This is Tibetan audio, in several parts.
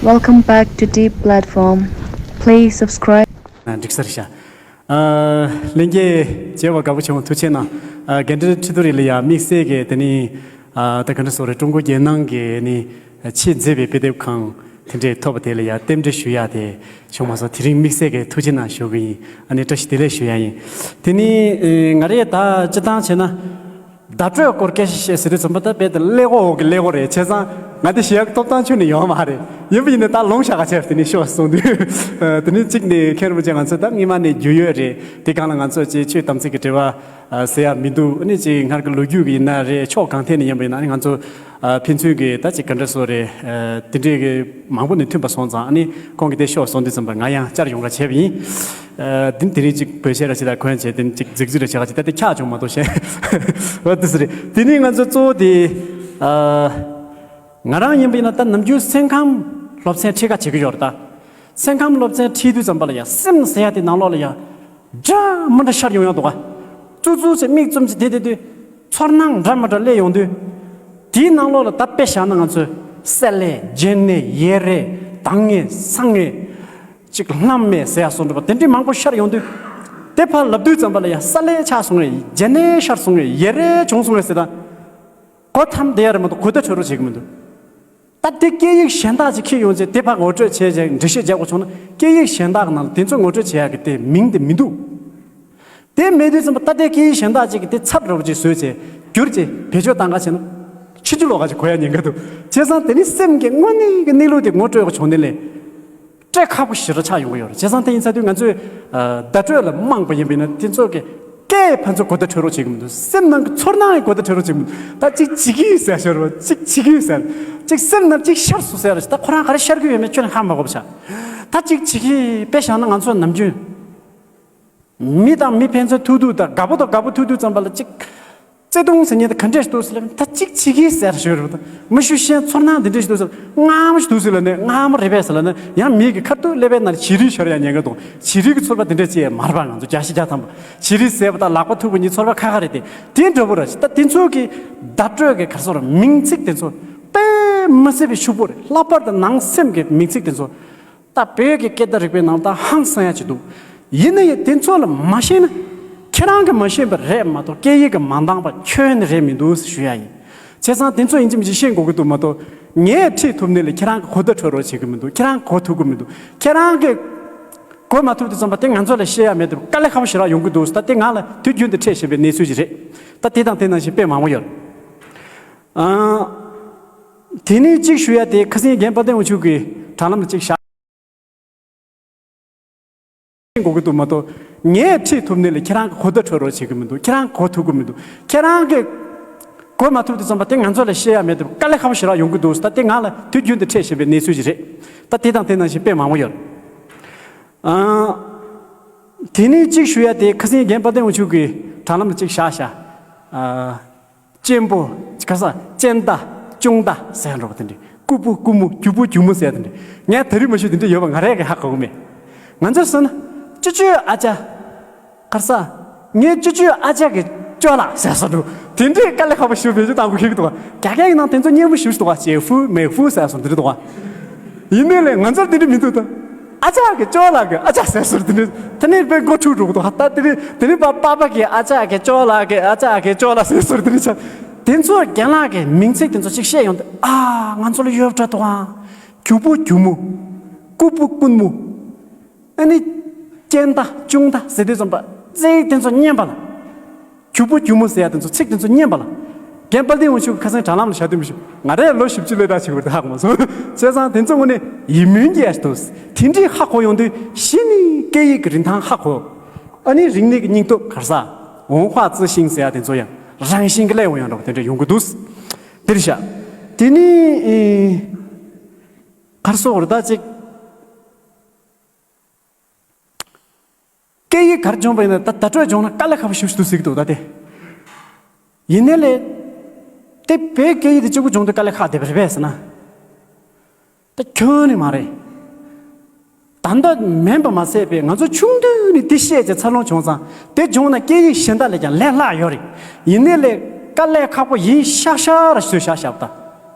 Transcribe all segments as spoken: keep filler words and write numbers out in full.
Welcome back to Deep Platform. Please subscribe. ཨ། འགྲིག་ས་རེད་ཤག་ཨ། ལྷན་རྒྱས་མཇལ་བ་དགའ་པོ་བྱུང་། ཐུགས་རྗེ་གནང་། ཨ། རྒན་བཀྲ་ཤིས་ཁྲི་ཐོག་རེད་ལ་ཡ། དམིགས་བསལ་གྱི་དེ་ནི། ཨ། ད་ག་འདྲ་ཟེར་རེད། ཀྲུང་གོ་རྒྱལ་ནང་གི་ནི་ཆེས་མཛེས་པའི་དཔེ་དེབ་ཁང་དེ་འདྲས་ཐོབ་པ་དེ་ལ་ཡ་རྟེན་འབྲེལ་ཞུ་ཡ་དེ་བྱུང་མ་སོང་། དེ་རིང་དམིགས་བསལ་གྱི་ཐུགས་རྗེ་གནང་ཞུ་གི་ཡིན། ཨ་ནི་བཀྲ་ཤིས་བདེ་ལེགས་ཞུ་ཡ་ཡིན། དེ་ནི། ཨེ། ང་རས་ད་སྤྱིར་བཏང་བྱས་ན། བརྡ་སྤྲོད་སྐོར་སྐད་ཆ་བཤད་ཟེར་དུས་ཙམ་པ་ད་རྦད་དེ་ཀླད་ཀོར་འོག་གི་ཀླད་ཀོར་རེད། བྱས་ཙང་ང་འདི་བཤད་ཡག་སྟོབས་ཐང་ཁྱོན་ནས་ཡོད་མ་རེད། ཡིན་པ་ཡིན་ནའི་ད་ལོང་བཞག་ག་བྱས། དེ་ནས་ཤོག་གསུངས་དུས། ཨ། དེ་ནས་གཅིག་ནས་མཁན་རིན་པོ་ཆེ་ང་ཚོ་ད་སྔོན་མ་ནས་རྒྱུས་ཡོད་རེད། དེ་སྒང་ལ་ང་ཚོ་ཅིག་ཆོས་དམ་ཚིག་གི་འབྲེལ་བ། ཨ། ཟེར་ཡ་མི་འདུག་ཨ་ནི་ཅིག་སྔར་གྱི་ལོ་རྒྱུས་ཀྱི་ཡིན་ན་རེད། ཕྱོགས་གང་ཐད་ནས་ཡིན་པ་ཡིན་ན། ཨ་ནི་ང་ཚོ། ཨ། ཕན་ཚུན་གྱི་ད་ཅིག་ག་འདྲ་ཟེར་རེད། ཨ། དེ་འདྲའི་གི་མང་པོ་ནས་མཐུན་པ་སོང་ཙང་། ཨ་ནི་ཁོང་གིས་དེ་ཤོག་གསུངས་དུས་ཙམ་པ་ང་ཡང་བཅར་ཡོང་ག་བྱས་པ་ཡིན། ཨ། དེ་དེ་རིང་ཅིག་བོད་གཞས་ར་ཅིག་དང་གོན་བྱས། དེ་ནི་ཅིག་རྫིག་རྫིག་ར་བྱས་ག་ཅིག་ད་དེ་ཁྱག་བྱུང་མ་གཏོགས་གཞན། འོ་དེ་ཟེར་རེད། དེ་ནི་ང་ཚོ་གཙོ་བོ་དེ། ཨ། ང་རང་ཡིན་པ་ཡིན་ན་ད་ནམ་རྒྱུན་སེམས་ཁམས་སློབ་ཚན་ཁྲིད་ཁ་བྱེད་ཀྱི་ཡོད་རེད་ད། སེམས་ཁམས་སློབ་ཚན་ཁྲིད་དུས་ཙམ་པ་ལ་ཡ་སེམས་ཟེར་ཡ་དེ་ནང་ལོགས་ལ་ཡ། འདྲ་མི་འདྲ་ཤར་ཡོང་ཡོང་འདུག་ག་ཙུག་ཙུག་ཅིག་མིག་བཙུམ་ཅིག་བསྡད་བསྡད་དུས། ཚོར་སྣང་འདྲ་མི་འདྲ་སླེབས་ཡོང་དུས། དེའི་ནང་ལོགས་ལ་ད་དཔེ་བཞག་ན་ང་ཚོས་བསད་ལས་བརྗེད་ནས་ཡལ་རས་དང་ངེས་སང་ངེས། ཅིག་ལྷམ་མེ་ཟེར་ཡ་སོགས་འདྲ་པོ་དེ་འདྲའི་མང་པོ་ཤར་ཡོང་དུས། དེ་ཕར་ལབ་དུས་ཙམ་པ་ལ་ཡ་བསད་ལས་ཆགས་སོང་ངས། བརྗེད་ནས་ཤར་སོང་ངས། ཡལ་རས་བྱུང་སོང་ངས་ཟེར། ད་གོ་ཐམ་བསྡད་ཡ་རེད་མ་གཏོགས་གོ་བརྡ་འཕྲོད་རོགས་བྱེད་ཀྱི་མི་འདུག་ད་དེ་སྐད་ཡིག་གཞན་དག་ཅིག་འཁྱེར་ཡོང་བྱས་དེ་ཕར་ངོ་སྤྲོད་བྱས་བྱས་འགྲེལ་བཤད་རྒྱག་དགོས་བྱུང་ན། སྐད་ཡིག་གཞན་དག་གི་ནང་ལ་དེ་ཚོ་ངོ་སྤྲོད་བྱེད་ཡག་གི་དེ་མིང་དེ་མི་འདུག་དེ་མེད་དུས་ཙམ་པ་ད་ལྟའི་སྐད་ཡིག་གཞན་དག་ཅིག་གི་དེ་ཚབ་འདྲ་པོ་ཅིག་བཟོས་བྱས་བསྒྱུར་བྱས་བེད་སྤྱོད་བཏང་ག་བྱས་ན། ཕྱིན་ཅི་ལོག་ག་ཅིག་གོ་ཡ་ཉེན་ཁ་འདུག་བྱས་ཙང་དེ་ནི་སེམས་ཀྱི་དངོས་གནས་ཀྱི་གནས་ལུགས་དེ་ངོ་སྤྲོད་དགོས་བྱུང་ནི་ལས། སྤྲད་ཁག་པོ་ཞེ་དྲག་ཆགས་ཡོང་གི་ཡོད་རེད། བྱས་ཙང་དེ་ཡིན་ཚར་དུས་ང་ཚོས། ཨ། བརྡ་སྤྲོད་ལ་རྨོངས་པ་ཡིན་པ་ཡིན་ན་དེ་ཚོ་གི་སྐད་ཕན་ཚུན་གོ་བརྡ་འཕྲོད་རོགས་བྱེད་ཀྱི་མི་འདུག་སེམས་ནང་གི་ཚོར་སྣང་གི་གོ་བརྡ་འཕྲོད་རོགས་བྱེད་ཀྱི་མི་འདུག་ད་ཅིག་བྱེད་ཀྱི་ཡོད་ཟེར་ཞོར་བ། ཅིག་བྱེད་ཀྱི་ཡོད་ཟེར། ཅིག་སེམས་ནང་ཅིག་ཤར་སོང་ཟེར་ར། ད་ཁོ་རང་ག་རེ་ཤར་གྱི་ཡོད་མེད་ཁྱོན་ནས་ཧ་མ་གོ་བ་ཆགས། ད་ཅིག་བྱེད་ཀྱི་ཡོད། དཔེ་བཞག་ན་ང་ཚོ་ནམ་རྒྱུན་མི་དང་མི་ཕན་ཚུན་ཐུག་དུས་དང་། དགའ་པོ་དང་དགའ་པོ་ཐུག་དུས་ཙམ་པ་ལ་ཅིག་བརྩེ་དུང་ཟེར་མཁན་དེ་ག་འདྲས་ཤིག་འདུག་ཟེར་ལབ་ན། ད་ཅིག་བྱེད་ཀྱི་ཟེར་ཞོར་རེད་པ། ད་མི་ཞུ་ཤེས་ཚོར་སྣང་དེ་འདྲས་ཤིག་འདུག་ཟེར། དངངས་མོ་ཞིག་འདུག་ཟེར་ལབ་ནས། དངངས་མོ་རེད་པས་ཟེར་ལབ་ན། ཡང་མིག་གི་ཁ་ཐུག་ཀླད་པའི་ནང་ལ་བྱི་རིལ་ཤོར་ཡ་ཉེན་ཁ་འདུག་བྱི་རིལ་གྱི་ཚོར་བ་དེ་འདྲས་ཅིག་མ་རེད་པ། ང་ཚོ་བརྒྱ་ཆ་བརྒྱ་ཐམ་པ་བྱི་རིལ་ཟས་པ་དང་ལག་པ་ཐུག་པ་གཉིས་ཚོར་བ་ཁ་ཁ་རེད་དེ། དེ་འདྲ་པོ་ར་ཅིག་ད་དེ་ཚོ་གི་བརྡ་སྤྲོད་ཀྱི་ག་རེ་ཟེར་ར། མིང་ཚིག་དེ་ཚོ་དཔེ་མི་སྲིད་པའི་ཕྱུག་པོ་རེད། ལྷག་པར་དུ་ནང་སེམས་ཀྱི་མིང་ཚིག་དེ་ཚོ། ད་བོད་ཀྱི་སྐད་བརྡ་རིག་པའི་ནང་ད་ཧང་སང་ཡ་ཅིག་འདུག་ཡིན་ན་ཡང་དེ་ཚོ་ལ་མ་ཤེས་ན། ཁྱེད་རང་གིས་མ་ཤེས་པ་རེད་མ་གཏོགས་སྐད་ཡིག་གི་མ་འདང་པ་ཁྱོན་ནས་རེད་མི་འདུག་ཞུ་ཡ་ཡིན། བྱས་ཙང་དེ་ཚོ་ཡིན་གཅིག་མིན་གཅིག་ཤེས་དགོས་ཀྱི་འདུག་མ་གཏོགས་ངས་ཁྲིད་ཐུབ་ནི་ལས་ཁྱེད་རང་གི་གོ་བརྡ་འཕྲོད་རོགས་བྱེད་ཀྱི་མི་འདུག་ཁྱེད་རང་གོ་ཐུབ་ཀྱི་མི་འདུག་ཁྱེད་རང་གིས་གོ་མ་ཐུབ་དུས་ཙམ་པ་དེ་ང་ཚོ་ལ་བཤད་ཡ་མེད་དུས་དཀའ་ལས་ཁག་པོ་ཞེ་དྲག་ཡོང་གི་འདུག་ད་དེ་ང་ལ་དུས་རྒྱུན་དུ་འཕྲད་བཞིན་པའི་གནས་ཚུལ་ཞིག་རེད། ད་དེ་དང་དེ་ནང་བཞིན་དཔེ་མང་པོ་ཡོད། ཨ། དེ་ནས་གཅིག་ཞུ་ཡ་དེ་ཁ་སང་རྒན་དཔལ་ལྡན་དབང་ཕྱུག་གིས་དྲ་ལམ་ལ་གཅིག་བཞག་དགོས་ཀྱི་འདུག་མ་གཏོགས་ངས་ཁྲིད་ཐུབ་ནི་ལས་ཁྱེད་རང་གི་གོ་བརྡ་འཕྲོད་རོགས་བྱེད་ཀྱི་མི་འདུག་ཁྱེད་རང་གི་གོ་ཐུབ་ཀྱི་མི་འདུག་ཁྱེད་རང་གིས་གོ་མ་ཐུབ་དུས་ཙམ་པ་དེ་ང་ཚོ་ལ་བཤད་ཡ་མེད་དུས་དཀའ་ལས་ཁག་པོ་ཞེ་དྲག་ཡོང་གི་འདུག་ད་དེ་ང་ལ་དུས་རྒྱུན་དུ་འཕྲད་བཞིན་པའི་གནས་ཚུལ་ཞིག་རེད། ད་དེ་དང་དེ་ནང་བཞིན་དཔེ་མང་པོ་ཡོད། ཨ། དེ་ནས་གཅིག་ཞུ་ཡ་དེ་ཁ་སང་རྒན་དཔལ་ལྡན་དབང་ཕྱུག་གིས་དྲ་ལམ་ལ་གཅིག་བཞག་བཞག་ཨ། གཅེན་པོ། ག་ས། གཅེན་ཏ། ཅུང་ཏ་ཟེར་ཡ་འདྲ་པོ་དེ་འདྲ། སྐུ་ཕུ་སྐུ་མོ། རྒྱུ་ཕུ་རྒྱུ་མོ་ཟེར་ཡ་དེ་འདྲ། ངས་ད་རེས་མ་ཞུ་དེ་འདྲ་ཡོད་པ་ང་རས་ཀྱི་ཧ་གོ་གི་མེད། ང་ཚོས་ཟེར་ན། ཅོ་ཅོའི་ཨ་ཅག་ག་ས། ངའི་ཅོ་ཅོའི་ཨ་ཅག་གི་ཅོ་ལགས་ཟེར་ས་འདྲ་པོ་དེ་འདྲའི་དཀའ་ལས་ཁག་པོ་ཞིག་བེད་སྤྱོད་བཏང་དགོས་ཁེལ་གི་འདུག་ག་རྒྱ་སྐད་ཀྱི་ནང་དེ་ཚོ་སྙན་པོ་ཞེ་པོ་ཞིག་འདུག་ག་ཅེ་ཧྥུ་མེ་ཧྥུ་ཟེར་ཡ་སོགས་དེ་འདྲ་འདུག་ག་ཡིན་ནའི་ལས་ང་ཚོར་དེ་འདྲ་མི་འདུག་ད། ཨ་ཅག་གི་ཅོ་ལགས་ཀྱི་ཨ་ཅག་ཟེར་ཟེར་དེ་འདྲ། དེ་ནས་དཔེ་མགོ་འཁྲུག་འགྲོ་གི་འདུག་ད་དེ་ནས་དེ་ནས་པ་པ་པ་གི་ཨ་ཅག་གི་ཅོ་ལགས་ཀྱི་ཨ་ཅག་གི་ཅོ་ལགས་ཟེར་ཟེར་དེ་འདྲ་ཆགས། དེ་ཚོ་རྒན་ལགས་ཀྱི་མིང་ཚིག་དེ་ཚོ་ཅིག་བཤད་ཡོང་དུས། ཨ། ང་ཚོ་ལ་ཡོད་འདྲ་འདུག་ཨ། རྒྱུ་ཕུ་རྒྱུ་མོ། སྐུ་ཕུ་སྐུ་མོ། ཨ་ནི། གཅེན་ཏ་ཅུང་ཏ་ཟེར་དུས་ཙམ་པ་ཚིག་དེ་ཚོ་སྙན་པ་ལ། རྒྱུ་ཕུ་རྒྱུ་མོ་ཟེར་ཡ་དེ་ཚོ་ཚིག་དེ་ཚོ་སྙན་པ་ལ། རྒན་དཔལ་ལྡན་དབང་ཕྱུག་ཁ་སང་དྲ་ལམ་ལ་བཞག་དུས་མི་ཤེས། ང་རས་ལོ་བཞི་བཅུ་སླེབས་དྲག་བྱེད་དགོས་རེད་ཧ་གོ་མ་སོང་། བྱས་ཙང་དེ་ཚོ་དངོས་གནས་ཡིད་སྨོན་སྐྱེ་ཡ་ཞིག་འདུག་དེ་འདྲའི་ཧ་གོ་ཡོང་དུས་གཞི་ནས་སྐད་ཡིག་གི་རིན་ཐང་ཧ་གོ། ཨ་ནི་རིག་གནས་ཀྱི་སྙིང་སྟོབས་ག་རེ་ཟ། 文化自信ཟེར་ཡ་དེ་ཚོ་ཡང་རང་བཞིན་གྱི་སླེབས་ཡོང་ཡོང་འདྲ་པོ་དེ་འདྲ་ཡོང་གི་འདུག་དེ་རེད་ཤག་དེ་ནི། ཨེ། ག་རེ་ཟེར་དགོས་རེད་ད་ཅིག་སྐད་ཡིག་ག་རེ་སྦྱོང་བ་ཡིན་ན་ད་བརྡ་སྤྲོད་སྦྱོང་ན་དཀའ་ལས་ཁག་པོ་ཞེ་པོ་ཞིག་འདུག་ཟེར་གྱི་འདུག་ད་དེ། ཡིན་ནའི་ལས། དེ་བོད་སྐད་ཡིག་དེ་གཅིག་པུ་སྦྱོང་དུས་དཀའ་ལས་ཁག་བསྡད་པ་རེད་པས་ཟེར་ན། ད་ཁྱོན་ནས་མ་རེད། ད་ལྟ་མིན་པ་མ་ཟད་པའི་ང་ཚོ་ཆུང་དུས་ནས་འདི་བཤད་ཅེས་འཚར་ལོངས་བྱུང་ཙང་དེ་སྦྱོང་ན་སྐད་ཡིག་གཞན་དག་ལས་ཀྱང་ལས་སླ་ཡོད་རེད། ཡིན་ནའི་ལས་དཀའ་ལས་ཁག་པོ་ཡིན་ཤག་ཤག་ར་ཞུས་ཤག་ཤག་ད།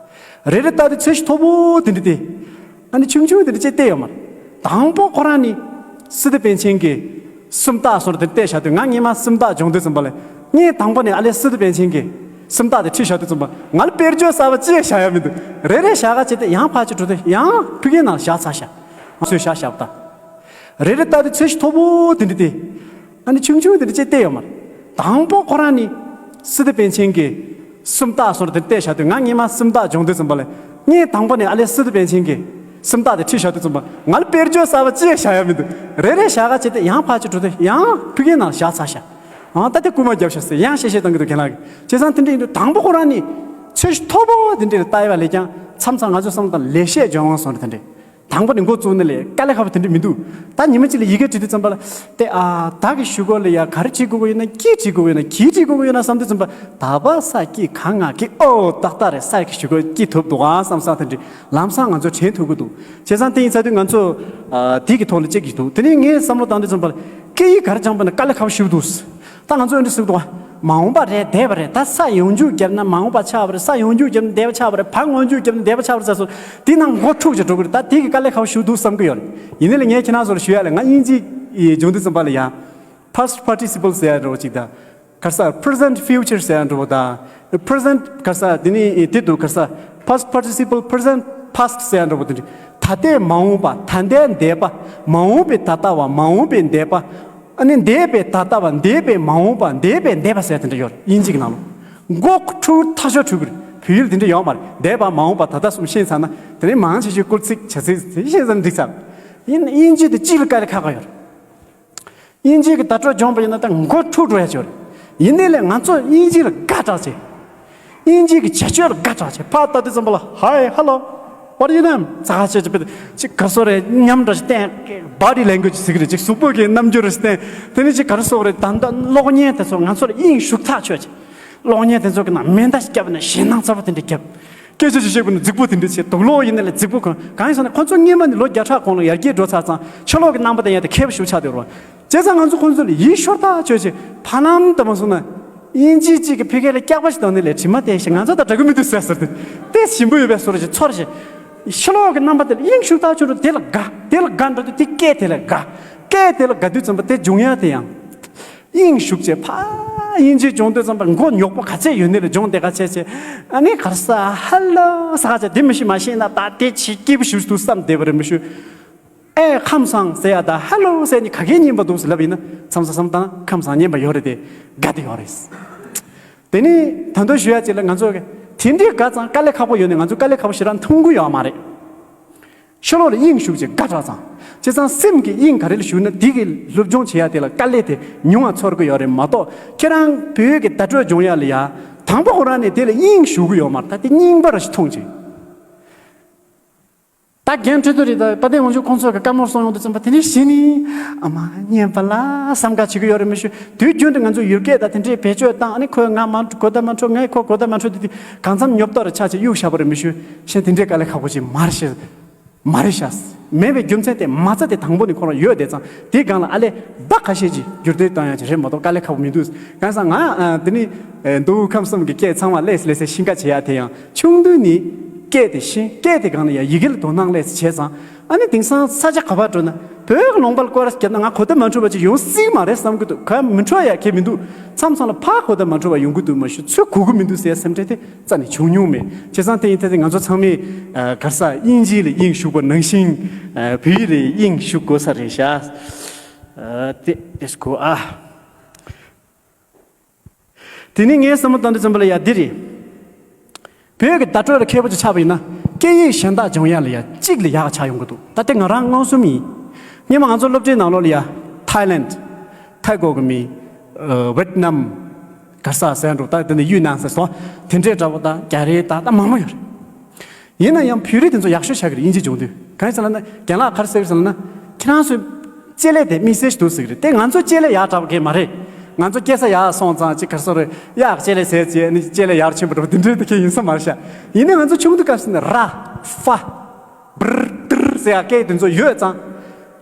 རེ་རེ་ལྟ་དུས་ཚོད་ཞིག་མཐོ་པོ་དེ་འདྲ་དེ། ཨ་ནི་ཆུང་ཆུང་དེ་འདྲ་ཅིག་བལྟས་ཡོད་མ་རེད། དང་པོ་ཁོ་རང་ནི་སི་ཏུ་པཎ་ཆེན་གྱི་སུམ་རྟགས་སོགས་དེ་བལྟས་བཞག་དུས། ང་སྔོན་མ་སུམ་རྟགས་སྦྱོང་དུས་ཙམ་པ་ལ། ངས་དང་པོ་ནས་ཨ་ལས་སི་ཏུ་པཎ་ཆེན་གྱི་སུམ་རྟགས་དེ་ཁྲིད་བཞག་དུས་ཙམ་པ། ང་ལ་དཔེར་བརྗོད་གསར་པ་ཅི་ཡང་བཞག་ཡ་མི་འདུག་རེ་རེ་བཞག་ག་བྱས་ཏེ་ཡང་ཕར་ཅིག་འགྲོ་དུས་ཡང་ཕ་གིའི་ནང་བཞག་ཚར་ཤག་ང་ཚོས་བཞག་བཞག་པ་དང་། རེ་རེ་ལྟ་དུས་ཚོས་གཞི་མཐོ་པོ་དེ་འདྲ་དེ། ཨ་ནི་ཆུང་ཆུང་དེ་འདྲ་ཅིག་བལྟས་ཡོད་མ་རེད། དང་པོ་ཁོ་རང་ནི་སི་ཏུ་པཎ་ཆེན་གྱི་སུམ་རྟགས་སོགས་དེ་བལྟས་བཞག་དུས། ང་སྔོན་མ་སུམ་རྟགས་སྦྱོང་དུས་ཙམ་པ་ལ། ངས་དང་པོ་ནས་ཨ་ལས་སི་ཏུ་པཎ་ཆེན་གྱི་སུམ་རྟགས་དེ་ཁྲིད་བཞག་དུས་ཙམ་པ། ང་ལ་དཔེར་བརྗོད་གསར་པ་ཅི་ཡང་བཞག་ཡ་མི་འདུག་རེ་རེ་བཞག་ག་བྱས་ཏེ་ཡང་ཕར་ཅིག་འགྲོ་དུས་ཡང་ཕ་གིའི་ནང་བཞག་ཚར་ཤག་ཨང་། ད་དེ་རྐུ་མ་བརྒྱབ་ཤག་ཟེར་ཡང་གཤེ་གཤེ་བཏང་གི་འདུག་རྒན་ལགས་ཀྱིས། བྱས་ཙང་དེ་འདྲ་ཡིན་དུས་དང་པོ་ཁོ་རང་ནི་ཚོས་གཞི་མཐོ་པོ་དེ་འདྲ་ལ་ལྟ་ཡ་ལས་ཀྱང་། མཚམས་མཚམས་ང་ཚོའི་བསམ་བློ་དང་ལེགས་བཤད་ལྗོན་དབང་སོགས་དེ་འདྲ། དང་པོ་ནས་འགོ་བཙུགས་ནས་ལས་དཀའ་ལས་ཁག་པོ་དེ་འདྲ་མི་འདུག་ད་ཉི་མ་གཅིག་ལ་ཡི་གེ་བྲིས་དུས་ཙམ་པ་ལ། དེ་ཨ་ད་གི་གཞུག་གུ་ལ་ཡ་ག་རེ་བྲིས་དགོས་ཀྱི་ཡོད་ན། ཀྱི་བྲིས་དགོས་ཀྱི་ཡོད་ན། གི་བྲིས་དགོས་ཀྱི་ཡོད་ན་བསམ་དུས་ཙམ་པ། ད་བ་ས་ཀྱི་ག་ང་གི། ཨོ་ཏག་ཏག་རེད། ས་ཀྱི་གཞུག་གུ་ཀྱི་ཐུབ་འདུག་ཨ་བསམ་བསམ་དེ་འདྲ་ལམ་སང་ང་ཚོ་དྲན་ཐུབ་ཀྱི་འདུག་བྱས་ཙང་དེ་ཡིན་ཚར་དུས་ང་ཚོ་ཨ་དེ་གི་ཐོག་ལ་དཔྱད་ཀྱི་འདུག་དེ་ནས་ངས་བསམ་བློ་བཏང་དུས་ཙམ་པ་ལ། སྐད་ཡིག་ག་རེ་སྦྱངས་པ་ན་དཀའ་ལས་ཁག་པོ་ཞེ་པོ་འདུག་ད་ང་ཚོ་འདི་ཟེར་གི་འདུག་ག་མ་འོངས་པ་རེད། འདས་པ་རེད། ད་ས་ཡོང་རྒྱུ་བརྒྱབ་ན་མ་འོངས་པ་ཆགས་པ་རེད། ས་ཡོང་རྒྱུ་བརྒྱབ་ན་འདས་པ་ཆགས་པ་རེད། བ་མངོན་རྒྱུ་བརྒྱབ་ན་འདས་པ་ཆགས་པ་རེད་ཟེར་སོང་། དེ་ནང་མགོ་འཁྲུག་ཅིག་འགྲོ་གི་རེད། ད་དེ་གི་དཀའ་ལས་ཁག་པོ་ཞེ་པོ་འདུག་བསམ་གི་ཡོད་རེད། ཡིན་ནའི་ལས་ངས་ཁྱེད་རང་ཚོ་ལ་ཞུ་ཡ་ལ། ང་དབྱིན་ཇི་ཡི་སྦྱོང་དུས་ཙམ་པ་ལ་ཡ། past participle ཟེར་ཡ་འདྲ་བོ་ཅིག་དང་། ག་རེ་ཟ། present future ཟེར་ཡ་འདྲ་བོ་དང་། present ག་རེ་ཟ། དེ་ནི་དེ་འདུག་ག་རེ་ཟ། past participle present past ཟེར་ཡ་འདྲ་བོ་དེ་འདྲ། ད་ལྟའི་མ་འོངས་པ། ད་ལྟའི་འདས་པ། མ་འོངས་པའི་ད་ལྟ་བ། མ་འོངས་པའི་འདས་པ། ཨ་ནི་འདས་པའི་ད་ལྟ་བ། འདས་པའི་མ་འོངས་པ། འདས་པའི་འདས་པ་ཟེར་དེ་འདྲ་ཡོད་རེད། དབྱིན་ཇི་གི་ནང་ལ། མགོ་འཁྲུག་ཐག་ཆོད་འཁྲུག་གི་རེད། བོད་ཡིག་ལ་དེ་འདྲ་ཡོད་མ་རེད། འདས་པ་མ་འོངས་པ་ད་ལྟ་གསུམ་ཤེས་ཚར་ན། དེ་ནས་མང་ཆེ་ཤོས་སྐུལ་ཚིག་བྱ་ཚིག་དེ་ཤེས་ཚར་ན་འགྲིག་ཚར། དབྱིན་དབྱིན་ཇི་དེ་གཅིག་ལ་དཀའ་ལས་ཁག་ཁག་ཡོད་རེད། དབྱིན་ཇི་གི་བརྡ་སྤྲོད་སྦྱོང་བ་ཡིན་ན་ད་མགོ་འཁྲུག་འགྲོ་ཡ་ཅིག་ཡོད་རེད། ཡིན་ནའི་ལས་ང་ཚོ་དབྱིན་ཇི་ལ་དགའ་དྲགས་བྱས། དབྱིན་ཇི་གི་བྱ་སྤྱོད་ལ་དགའ་དྲགས་བྱས། ཕར་ལྟ་དུས་ཙམ་པ་ལ། Hi, hello, what are your name? ཟེར་ག་བྱས་ཅིག་དཔེ་ཅིག་ག་རེ་ཟེར་རེད། མཉམ་འདྲ་ཞིག་བསྟན། body language ཟེར་གི་རེད། ཅིག་གཟུགས་པོ་གི་རྣམ་འགྱུར་ཞིག་བསྟན། དེ་ནས་ཅིག་ག་རེ་ཟེར་རེད། ད་ལྟ་གློག་བརྙན་དེ་ཚོ་ང་ཚོ་ལ་དབྱིངས་ཞུགས་ཐག་ཆོད་ཅིག་གློག་བརྙན་དེ་ཚོ་གི་ནང་མེ་མདའ་ཞིག་བརྒྱབ་ན་ཞེད་སྣང་ཚ་པོ་དེ་འདྲ་བརྒྱབ། སྐད་ཆ་ཅིག་བཤད་དགོས་ན་རྫིག་པོ་དེ་འདྲ་བྱེད། དུག་ལོག་ཡིན་ན་ལས་རྫིག་པོ་གང་། གང་ཡིན་ཟེར་ན་ཁོ་ཚོ་སྔོན་མ་ནས་ལོ་བརྒྱ་ཕྲག་གོང་ལ་ཡར་རྒྱས་འགྲོ་ཚར་ཙང་། ཕྱི་ལོགས་ཀྱི་རྣམ་པ་དེ་ཡང་དེ་མཁས་པོ་ཞིག་ཆགས་བསྡད་ཡོད་རེད། བྱས་ཙང་ང་ཚོ་ཁོ་ཚོ་ལ་ཡིད་ཤོར་ཐག་ཆོད་ཅིག་ཕ་ལམ་དུ་མ་སོང་ན། དབྱིན་ཇི་གཅིག་གི་ཕ་གི་ལ་སྐྱག་པ་ཞིག་འདོན་ནས་ལས་དྲི་མ་དེ་ཞིག་ང་ཚོ་དང་འདྲ་གི་མི་འདུག་ཟེར་ཟེར་ཏེ། དེ་ཞིམ་པོ་ཡོད་པའི་བཟོ་འདྲ་ཞིག་ཚོར་ཞིག་ཕྱི་ལོགས་ཀྱི་རྣམ་པ་དེ་ལ་དབྱིངས་ཞུགས་ཐག་ཆོད་འགྲོ། དེ་ལ་དགའ། དེ་ལ་དགའ་འགྲོ་དུས་དེ་སྐད་དེ་ལ་དགའ། སྐད་དེ་ལ་དགའ་དུས་ཙམ་པ་དེ་སྦྱོང་ཡ་དེ་ཡང་། དབྱིངས་ཞུགས་བྱས། ཕ་དབྱིན་ཇི་སྦྱོང་དུས་ཙམ་པ་མགོ་ཉོག་པོ་ག་ཚད་ཡོད་ནའི་ལས་སྦྱོང་དེ་ག་བྱས་བྱས། ཨ་ནི་ག་རེ་ཟ། ཧེ་ལོ་ཟེར་ག་བྱས། དེ་མི་ཤེས་མ་ཤེས་ན་ད་དེ་ཆེ་སྐྱིད་པོ་ཞིག་ཏུ་བསམ་བསྡད་པ་རེད་མི་ཤེས། ཨེ་ཁམས་བཟང་ཟེར་ཡ་དང་ཧེ་ལོ་ཟེར་ནི་ག་གེ་སྙན་པ་འདུག་ཟེར་ལབ་ཡིན་ན། མཚམས་མཚམས་དང་ཁམས་བཟང་སྙན་པ་ཡོད་རེད་དེ། དགའ་དེ་ཡོད་རེད། དེ་ནི་ད་དུང་ཞུ་ཡ་ཅིག་ལ། ང་ཚོ་གི་དེ་འདྲའི་དགའ་ཙང་དཀའ་ལས་ཁག་པོ་ཡོད་ནའི་ང་ཚོ་དཀའ་ལས་ཁག་པོ་ཞེ་དྲག་མཐོང་གི་ཡོད་མ་རེད། ཕྱི་ལོགས་ལ་དབྱིངས་ཞུགས་བྱས་དགའ་དྲགས་ཙང་། བྱས་ཙང་སེམས་ཀྱི་དབྱིངས་ག་རེ་ལ་ཞུགས་ན་དེ་གི་སློབ་སྦྱོང་བྱེད་ཡ་དེ་ལ་དཀའ་ལས་དེ་ཉུང་བ་ཚོར་གི་ཡོད་རེད་མ་གཏོགས། ཁྱེད་རང་བོད་ཀྱི་བརྡ་སྤྲོད་སྦྱོང་ཡ་ལ་ཡ། དང་པོ་ཁོ་རང་ནས་དེ་ལ་དབྱིངས་ཞུགས་གི་ཡོད་མ་རེད། ད་དེ་རྙིང་པ་ར་ཞིག་མཐོང་བྱས། ད་རྒན་ཁྲི་ཐོ་རེད། ད་དཔལ་ལྡན་དབང་ཕྱུག་ཁོང་ཚོ་གི་བཀའ་མོལ་གསུང་ཡོང་དུས་ཙམ་པ་དེ་ནས་གཞི་ནས། ཨ་མ་སྙན་པ་ལ་བསམ་དགའ་བྱེད་ཀྱི་ཡོད་རེད་མི་ཤེས། དུས་རྒྱུན་དུ་ང་ཚོ་ཡུལ་སྐད་དང་དེ་འདྲའི་བེད་སྤྱོད་བཏང་། ཨ་ནི་ཁོས་ང་མ་གོ་བརྡ་མ་འཕྲོད། ངས་ཁོ་གོ་བརྡ་མ་འཕྲོད་དེ། དེ་གང་འཚམ་ཉོབ་ཏོ་རེ་ཆགས་བྱས་གཡུག་བཞག་པ་རེད་མི་ཤེས། གཞན་དེ་འདྲའི་དཀའ་ལས་ཁག་པོ་ཅིག་མ་རེད་ཤེས། མ་རེད་ཤག་མེད་པའི་རྒྱུ་མཚན་དེ་མ་རྩ་དེ་དང་པོ་ནས་ཁོ་རང་ཡོད་བསྡད་ཙང་། དེའི་སྒང་ལ་ཨ་ལས་ཟླ་ཁ་ཤས་ཀྱི་བསྒྱུར་བཅོས་བཏང་ཡག་ཅིག་རེད་མ་གཏོགས་དཀའ་ལས་ཁག་པོ་མི་འདུག་གང་ཟེར་ན་ང་ཨ་དེ་ནི་ཨེ་མདོ་དབུས་ཁམས་གསུམ་གྱི་སྐད་ཚང་མ་ལས་སུ་ལས་སུ་ཤེས་ཀ་བྱེད་ཡག་དེ་ཡང་ཆུང་དུས་ནས་སྐད་དེ་ཤེས། སྐད་དེ་སྒང་ལ་ཡང་ཡི་གེ་ལ་དོ་སྣང་ལས་སུ་བྱས་ཙང་། ཨ་ནི་དེང་སང་ས་ཆ་ག་པར་འགྲོ་ན་བོད་ཀྱི་ལུང་པ་ལ་སྐོར་ར་བརྒྱབ་ན་ང་གོ་བརྡ་མ་འཕྲོད་པ་ཅིག་ཡོང་སྲིད་མ་རེད་བསམ་གི་འདུག་ག་མི་འཕྲོད་ཡག་གི་མི་འདུག་མཚམས་མཚམས་ལ་ཕར་གོ་བརྡ་མ་འཕྲོད་པ་ཡོང་གི་འདུག་མ་གཞི་ཚུར་གོ་གི་མི་འདུག་ཟེར་སེམས་ཁྲལ་དེ་རྩ་ནས་བྱུང་མྱོང་མེད། བྱས་ཙང་དེ་ཡིན་ད་དེ་ང་ཚོ་ཚང་མས་ཨ་ག་རེ་ཟ། དབྱིན་ཇི་ལ་དབྱིངས་ཞུགས་པ་ནང་བཞིན། ཨ་བོད་ཡིག་ལ་དབྱིངས་ཞུགས་དགོས་ས་རེད་ཤག་ཨ་དེ་དེ་གོ་ཨ། དེ་ནས་ངའི་བསམ་བློ་བཏང་དུས་ཙམ་པ་ལ་ཡ་འདི་རེད། བོད་ཀྱི་བརྡ་སྤྲོད་ལ་མཁས་པོ་ཅིག་ཆགས་པ་ཡིན་ན། སྐད་ཡིག་གཞན་དག་སྦྱོང་ཡ་ལ་ཡ་གཅིག་ལ་ཡག་ཆགས་ཡོང་གི་འདུག་ད་དེ་ང་རང་མངོན་སུམ་ཡིན། སྔོན་མ་ང་ཚོ་སློབ་གྲྭའི་ནང་ལོགས་ལ་ཡ། ཐའི་ལན། ཐའི་གོ་གི་མི། ཝེད་ནམ། ག་རེ་ཟ་ཟེར་འགྲོ། ད་དེ་ནས་ཡུན་ནན་ཟེར་སོང་། དེ་འདྲའི་འདྲ་པོ་དང་རྒྱ་རིགས་དང་ད་མང་པོ་ཡོད་རེད། ཡིན་ན་ཡང་བོད་རིགས་དེ་ཚོ་ཡག་ཤོས་ཆགས་ཀྱི་རེད། དབྱིན་ཇི་སྦྱོང་དུས། གང་ཡིན་ཟེར་ལབ་ན། རྒན་ལགས་ག་རེ་ཟེར་ཟེར་ལབ་ན། ཁྱེད་རང་ཚོའི་ལྕེ་ལས་དེ་དམིགས་བསལ་ཞིག་འདུག་ཟེར་གྱི་རེད། དེ་ང་ཚོ་ལྕེ་ལས་ཡག་དྲག་པོ་གང་ཡང་མ་རེད། ང་ཚོ་སྐྱེ་ས་ཡག་སོང་ཙང་ཅིག་ག་རེ་ཟེར་རེད། ཡག་ལྕེ་ལས་ཟེར་ཅེ་ནི་ལྕེ་ལས་ཡག་ཕྱིན་པ་འདྲ་པོ་དེ་འདྲའི་དེ་གང་ཡིན་ས་མ་རེད་ཤག་ཡིན་ནའི་ང་ཚོ་ཆུང་དུས་སྐབས་སུ་ནས་ར། ཧྥ། བྲ། ཏྲ་ཟེར་ཡག་སྐད་དེ་ཚོ་ཡོད་ཙང་།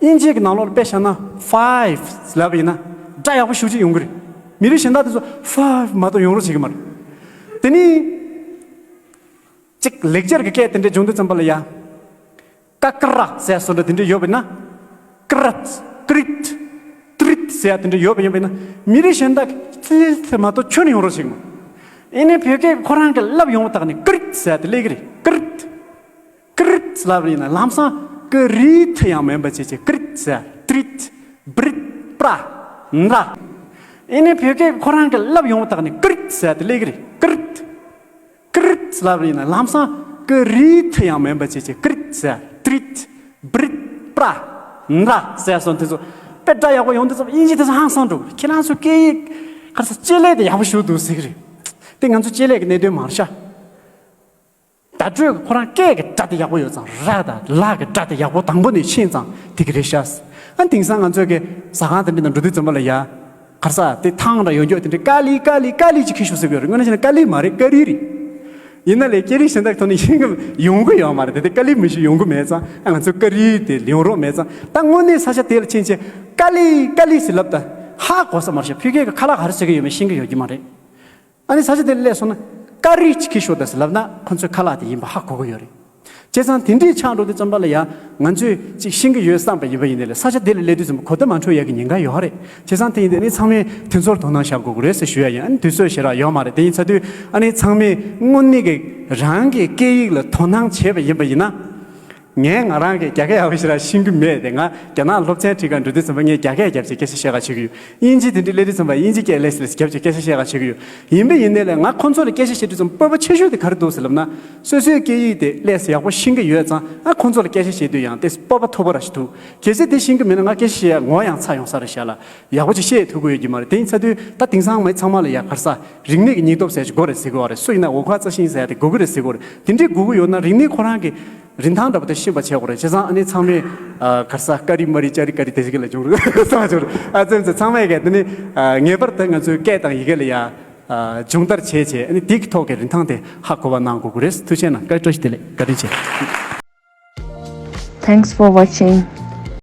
དབྱིན་ཇིའི་གི་ནང་ལོགས་ལ་དཔེ་བཞག་ན་ཕའིབ་ལབ་པ་ཡིན་ན་སྒྲ་ཡག་པོ་ཞེ་པོ་ཅིག་ཡོང་གི་རེད། མི་རིགས་གཞན་དག་དེ་ཚོ་ཕའིབ་མ་གཏོགས་ཡོང་རོགས་བྱེད་ཀྱི་མ་རེད། དེ་ནི། གཅིག་ལེགས་སྦྱར་གྱི་སྐད་དེ་འདྲ་སྦྱོང་དུས་ཙམ་པ་ལ་ཡ། ཀ་ཀ་ར་ཟེར་སོ་འདྲ་དེ་འདྲ་ཡོད་པས་ན། ཀ་རད། ཀ་རིད། ཏྲིད། ཏྲིད་ཟེར་དེ་འདྲ་ཡོད་པ་ཡིན་པས་ན། མི་རིགས་གཞན་དག་ཏྲིད་མ་གཏོགས་ཁྱོན་ནས་ཡོང་རོགས་བྱེད་མོ། ཨེ་ནས་བོད་སྐད་ཁོ་རང་གི་ལབ་ཡོང་བ་དག་ནི་ཀ་རིད་ཟེར་དེ་སླེབས་ཀྱི་རེད། ཀ་རིད། ཀ་རིད་ལབ་ཡིན་ན་ལམ་སང་ཀ་རིད་ཡང་མིན་པ་བྱས་བྱས་ཀ་རིད་ཟེར། ཏྲིད། བྲིད། པྲ། འདྲ། ཨེ་ནས་བོད་སྐད་ཁོ་རང་གི་ལབ་ཡོང་བ་དག་ནི་ཀ་རིད་ཟེར་དེ་སླེབས་ཀྱི་རེད། ཀ་རིད། ཀ་རིད་ལབ་ཡིན་ན་ལམ་སང་ཀ་རིད་ཡང་མིན་པ་བྱས་བྱས་ཀ་རིད་ཟེར། ཏྲིད། བྲིད། པྲ། འདྲ་ཟེར་སོང་དེ་ཚོ་དཔེ་སྒྲ་ཡག་པོ་ཡོང་དུས་ཙམ་དབྱིན་ཇི་དེ་ཚོ་ཧང་སང་འགྲོ་གི་རེད། ཁྱེད་རང་ཚོ་སྐད་ཡིག་ག་རེ་ཟེར་ལྕེ་ལེ་དེ་ཡག་པོ་ཞུ་འདུག་ཟེར་གི་རེད། དེ་ང་ཚོ་ལྕེ་ལེ་གི་གནད་དོན་མ་རེད་ཤག་བརྡ་སྤྲོད་ཀྱི་ཁོ་རང་སྐད་ཀྱི་སྒྲ་དེ་ཡག་པོ་ཡོད་ཙང་ར་དང་ལ་གི་སྒྲ་དེ་ཡག་པོ་དང་པོ་ནས་ཤེས་ཙང་དེ་གི་རེད་ཤག་ཨ་དེང་སང་ང་ཚོས་ཀྱི་ཟ་ཁང་དེ་འདྲ་ནང་འགྲོ་དུས་ཙམ་པ་ལ་ཡ། ག་རེ་ཟེར་དེ་ཐང་ར་ཡོད་འགྱོག་དེ་འདྲ་ཀ་ལི་ཀ་ལི་ཀ་ལི་ཅིག་ཁྱེར་ཤོག་ཟེར་གི་ཡོད་རེད། དངོས་གནས་བྱས་ན་ཀ་ལི་མ་རེད། ཀ་རི་རེད། ཡིན་ན་ལས་སྐད་རིགས་གཞན་དག་ཐོག་ནས་ཤེས་ཀྱི་ཡོང་གི་ཡོད་མ་རེད། དེ་དེ་ཀ་ལི་མི་ཤེས་ཡོང་གི་མེད་ཙང་ཨ་ང་ཚོས་ཀ་རི་དེ་ཡོང་རོགས་མེད་ཙང་ད་དངོས་གནས་ས་ཆ་དེ་ལ་ཕྱིན་ཆད་ཀ་ལི་ཀ་ལི་ཟེར་ལབ་ད་ཧ་གོ་ས་མ་རེད་ཤག་བོད་སྐད་ཀྱི་ཁ་ལག་ག་རེ་ཟེར་གི་ཡོད་མེད་ཤེས་ཀྱི་ཡོད་ཀྱི་མ་རེད། ཨ་ནི་ས་ཆ་དེར་སླེབས་སོང་ན་ཀ་རི་ཅིག་ཁྱེར་ཤོག་ད་ཟེར་ལབ་ན་ཁོ་ཚོས་ཁ་ལག་དེ་ཡིན་པ་ཧ་གོ་གི་ཡོད་རེད། བྱས་ཙང་དེ་འདྲའི་ཆགས་འགྲོ་དུས་ཙམ་པ་ལ་ཡ་ང་ཚོས་ཅིག་ཤེས་ཀྱི་ཡོད་བསམ་པ་ཡིན་པ་ཡིན་ནའི་ལས་ས་ཆ་དེ་ལ་སླེབས་དུས་ཙམ་པ་གོ་བརྡ་མ་འཕྲོད་ཡག་གི་ཉེན་ཁ་ཡོད་རེད། བྱས་ཙང་དེ་ཡིན་དུས་ཨ་ནི་ཚང་མས་དེ་ཚོར་དོ་སྣང་བཞག་དགོས་ཀྱི་རེད་ཟེར་ཞུ་ཡ་ཡིན། ཨ་ནི་དུས་ཚོད་ཞེ་དྲག་ཡོད་མ་རེད། དེ་ཡིན་ཚ་དུས་ཨ་ནི་ཚང་མས་དངོས་གནས་ཀྱི་རང་གི་སྐད་ཡིག་ལ་དོ་སྣང་བྱས་པ་ཡིན་པ་ཡིན་ན། ངས་ང་རང་གིས་རྒྱ་སྐད་ཡག་པོ་ཞེ་དྲག་ཤེས་ཀྱི་མེད་དེ། ང་རྒྱ་ནག་སློབ་ཚན་ཁྲིད་གར་འགྲོ་དུས་ཙམ་པ་ངས་རྒྱ་སྐད་རྒྱབ་བྱས་སྐད་ཆ་བཤད་ག་བྱེད་ཀྱི་ཡོད། དབྱིན་ཇི་དེ་འདྲའི་སླེབས་དུས་ཙམ་པ་དབྱིན་ཇི་སྐད་སླེབས་སླེབས་རྒྱབ་བྱས་སྐད་ཆ་བཤད་ག་བྱེད་ཀྱི་ཡོད། ཡིན་པ་ཡིན་ནའི་ལས་ང་ཁོང་ཚོ་ལ་སྐད་ཆ་བཤད་དུས་ཙམ་སྤོབས་པ་ཆེ་ཤོས་དེ་ག་རེ་འདུག་ཟེར་ལབ་ན། སོ་སོའི་སྐད་ཡིག་དེ་སླེབས་ཡག་པོ་ཤེས་ཀྱི་ཡོད་ཙང་ཨ་ཁོང་ཚོ་ལ་སྐད་ཆ་བཤད་དུས་ཡང་དེ་སྤོབས་པ་ཐོབ་པ་ར་ཞིག་འདུག་གལ་སྲིད་དེ་ཤེས་ཀྱི་མེད་ན་ང་སྐད་ཆ་བཤད་ཡག་ངོ་ཡང་ཚ་ཡོང་ས་རེད་ཤག་ལ། ཡག་པོ་ཅིག་བཤད་ཐུབ་ཀྱི་ཡོད་ཀྱི་མ་རེད། དེ་ཡིན་ཚ་དུས་ད་དེང་སང་མི་ཚང་མ་ལ་ཡ་ག་རེ་ཟེར་རིག་གནས་ཀྱི་སྙིང་སྟོབས་ཟེར་ཅིག་དགོས་རེད་ཟེར་གི་ཡོད་རེད། སུ་ཡིན་ན་འོ་ཁ་རྩ་ཤིང་ཟེར་ཡ་དེ་དགོས་ཀྱི་རེད་ཟེར་གི་ཡོད་རེད། དེ་འདྲའི་དགོས་ཀྱི་ཡོད་ན་རིག་གནས་ཁོ་རང་གི་རིན་ཐང་འདྲ་པོ་དེ་ཤེས་པ་བྱེད་དགོས་རེད། བྱས་ཙང་ཨ་ནི་ཚང་མས་ཨ་ག་རེ་ཟེར་ཀ་རི་མ་རི་ཅ་རི་ཀ་རི་དེ་ཞིག་ལ་སྦྱོང་རོགས་གསུངས་བྱུང་རེད། ཨ་ཙམ་ཙམ་ཚང་མས་གལ་ཏེ་ནི་ཨ་ངེས་པར་དུ་ང་ཚོའི་སྐད་དང་ཡི་གེ་ལ་ཡ་ཨ་སྦྱོང་བརྡར་བྱས་བྱས་ཨ་ནི་དེ་གི་ཐོག་གི་རིན་ཐང་དེ་ཧ་གོ་བ་གནང་དགོས་ཀྱི་རེད། ཐུགས་རྗེ་གནང་། བཀའ་དྲིན་ཆེ། བཀའ་དྲིན་ཆེ། Thanks for watching.